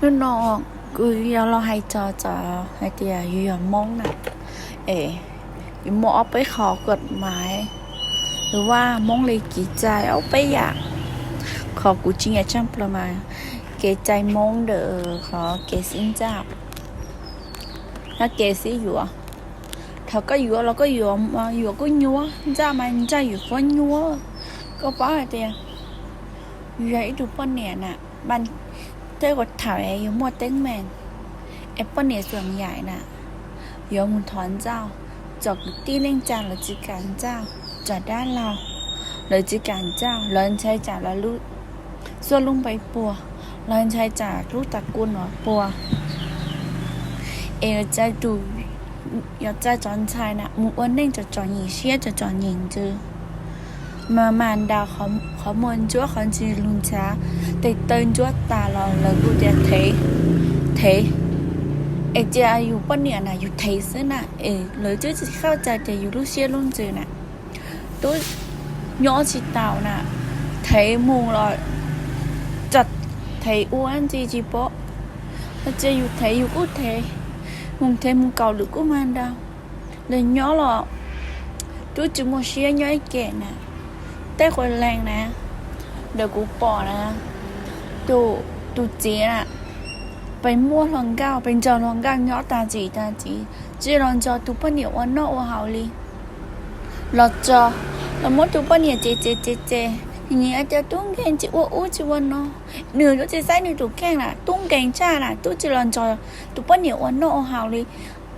Hnub no kuv yuav los hais txog txog hais tias yus yog Hmoob na, es yus muaj ob peb qho kuam mas, yus vaj Hmoob li kev cai ob peb yam. Qhov kuv tsis nyiam tshaj plaws mas kev cai Hmoob ntawm qhov kev sib ntsaj, kev sib yuav. Thaum koj yuav los koj yuav, yuav kuj nyuaj, ntsaj mas ntsaj yus qhuab nyuaj. Koj paub hais tias yus yog ib tug poj niam na, tej ua thaum yus muaj teeb meem, es poj niam txom nyem na, yuav mus thov ntsaj, txog kwv tij neej tsa lawv tsis kam ntsaj, txog dab laug lawv tsis kam ntsaj, lawv ntshai tsam lawv xuab lub npe puas, lawv ntshai tsam lub tas ku no puas. Es yus txais tus, yus txais cov ntxhais na mus ua neej txom txom nyem siab txom txom nyem ntsws, mas mas ntaus qhov muag ntsuab qhov ntsis lug ntshav, tes taw ntsuab tas los lawv kuj tias thev, thev. Es cia yus poj niam na yus thev xwb na, es lawv twb tsis xav txais tias yus lub siab lub ntsws na twb nyob tsis taus na, thev mus los, thev ua ntsis tsis pom, cia yus thev yus kuj thev, mus thev mus kaum lwm kuj mag ntaus. Lawv nyob los twb tsis muaj siab nyob ib kem na. Tej qhua leeg na, ntawm kuv pom na, tus, tus txiv na, pes muaj hluas nkauj, pes nrog hluas nkauj nyob tag txim tag txim, tsis los nrog tus poj niam ua noj ua haus li. Los txog, los muab tus poj niam cem cem cem cem, nyias tias tub nkeeg tsis ua ub tsis ua no. Nws twb tsis xaiv nws tus kheej na, tub nkeeg tshaj na twb tsis los nrog tus poj niam ua noj ua haus li,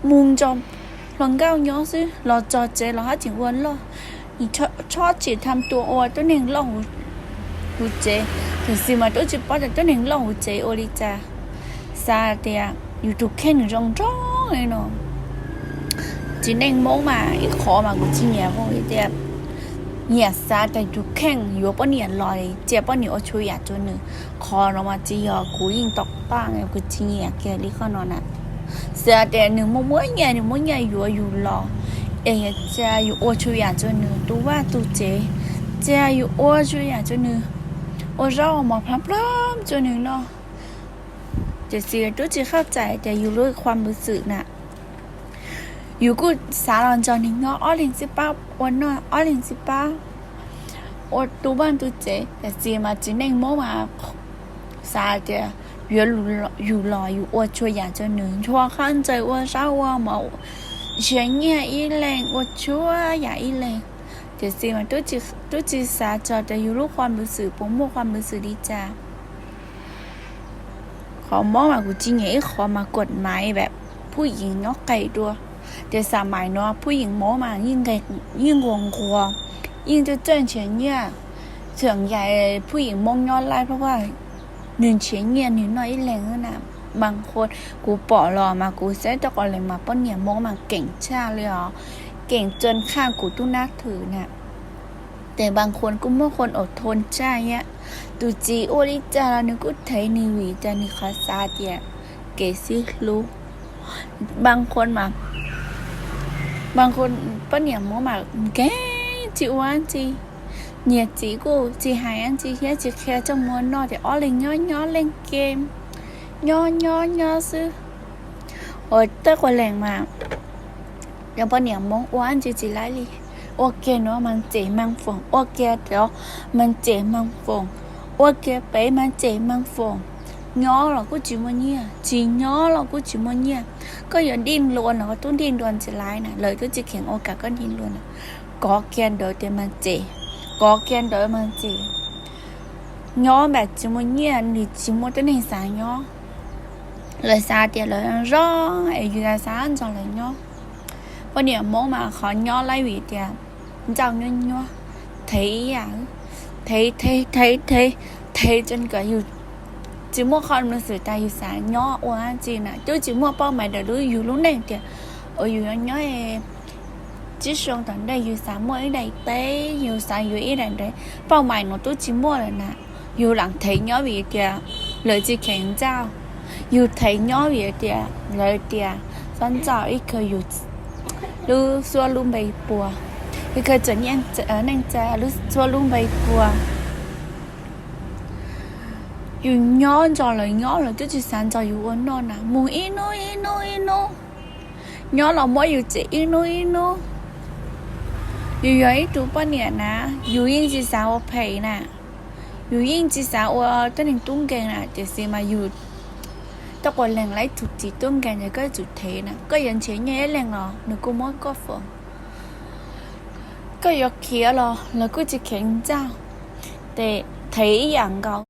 mus nrog hluas nkauj nyob xwb, los txog tsev los haj tseem ua loj. Nws txhob tsim tham tua ua tub neeg loj hauv tsev, tiam sis mas twb tsis paub tias tub neeg loj hauv tsev ua li cas. Xav tias yus tus kheej zoo nraug li no. Txiv neej Hmoob mas ib qhov mas kuv tsis nyiam hais tias nyiam xav tias tus kheej yuav poj niam los cia poj niam ua txhua yam rau nws. Qhov no mas tsis yog, kuv yeej tom taj, kuv tsis nyiam kiag li qhov no na. Xav tias nws muaj muaj nyiaj, nws muaj nyiaj yuav yus los, es cia yus ua txhua yam rau nws, tu vaj tu tsev, cia yus ua txhua yam rau nws, ua zaub mov plab plab rau nws noj. Tiam sis twb tsis xav txais tias yus lub qhov npwv xwm na, yus kuj xav los nrog nws nyob ob leeg xwb pab ua noj, ob leeg xwb pab ua tu vaj tu tsev. Tiam sis mas txiv neej Hmoob mas xav tias yuav yus los yus ua txhua yam rau nws, nchuav qhov ntxawg, ua zaub ua mov, nrhiav nyiaj ib leeg, ua txhua yam ib leeg. Tiam sis mas twb tsis xav txog tias yus lub qhov npwv xwm puas muaj qhov npwv xwm li cas. Qhov mob mas kuv tsis nyiam ib qhov mas kuam maiv phuj yeem nyob qis dua. Tias xam mais no phuj yeem mob mas yeej nquag nquag, yeej txawj txawj nrhiav nyiaj. Txheem yam phuj yeem Hmoob nyob laij pab pab, nws nrhiav nyiaj nws noj ib leeg na. Bas qhua kuv pom los mas kuv saib rau qhov leej mas poj niam Hmoob mas keem tshaj li os, keem txawv qhaj kuv tub nab thwm na. Ces bas qhua kuj muaj qhua aus thoo tshaj thiab. Tus txiv ua li cas los nws kuj thev nws vim tias nws qhov xav tias kev sib hlub. Bas qhua mas, bas qhua poj niam Hmoob mas nkeeg tsis ua dab tsi. Niam txiv kuj tsis hais dab tsi thiab, tsis qhia txaj muag noj, ces ob leeg nyob nyob leej ke, nyob nyob nyob xwb. Ua tej qhua leej mas cov poj niam Hmoob ua dab tsi tsis laib li. Ua kiag no mas cem mas foom, ua kiag no mas cem mas foom, ua kiag pem mas cem mas foom. Nyob los kuj tsis muaj nyiaj, tsis nyob los kuj tsis muaj nyiaj. Koj yuav dig lua no koj twb dig lua tsis laib na, lawv twb tsis kheev ua kom koj dig lua na. Kov kiag ntawd tias mas cem, kov kiag ntawd mas cem. Nyob npaum tsis muaj nyiaj, nws tsis muaj tib neeg xav nyob. Lawv xav tias lawv zoo es yus xav nrog lawv nyob. Poj niam Hmoob mas qhov nyob laib vim tias ntxauj nyuaj nyuaj, thev ib yam, thev thev thev thev, thev txog kom yus tsis muaj qhov npwv xwm tas yus xav nyob ua dab tsi na. Twb tsis muaj pauj mais ntawm yus lub neej tias uas yus yuav nyob tsib xyoo tom ntej, yus xav muaj ib daim teb, yus xav yuav ib daim nrab. Pauj mais no twb tsis muaj lawm na. Yus lam thev nyob vim tias lawv tsis kheev ntxauj. Yus thev nyob vim tias lawv tias txhob ntxauj, ib kawg yus lub xuab lub npe puas, ib kawg txom nyem neej tsa lub xuab lub npe puas. Yus nyob nrog lawv nyob, lawv twb tsis xav nrog yus ua noj na, mus ib hnub ib hnub ib hnub, nyob los muab yus txim ib hnub ib hnub. Yus yog ib tug poj niam na, yus yeej tsis xav ua phem na, yus yeej tsis xav ua tuab neeg tub nkeeg na, tiam sis mas yus tau quas lees lawv ib tug txiv tub nkeeg ces koj yuav tsum thev na, koj yuav nrhiav nyiaj ib leeg los nws kuj muab koj fo, koj yuav khiav los lawv kuj tsis khiav ntsaj, ces thev ib yam nkaus.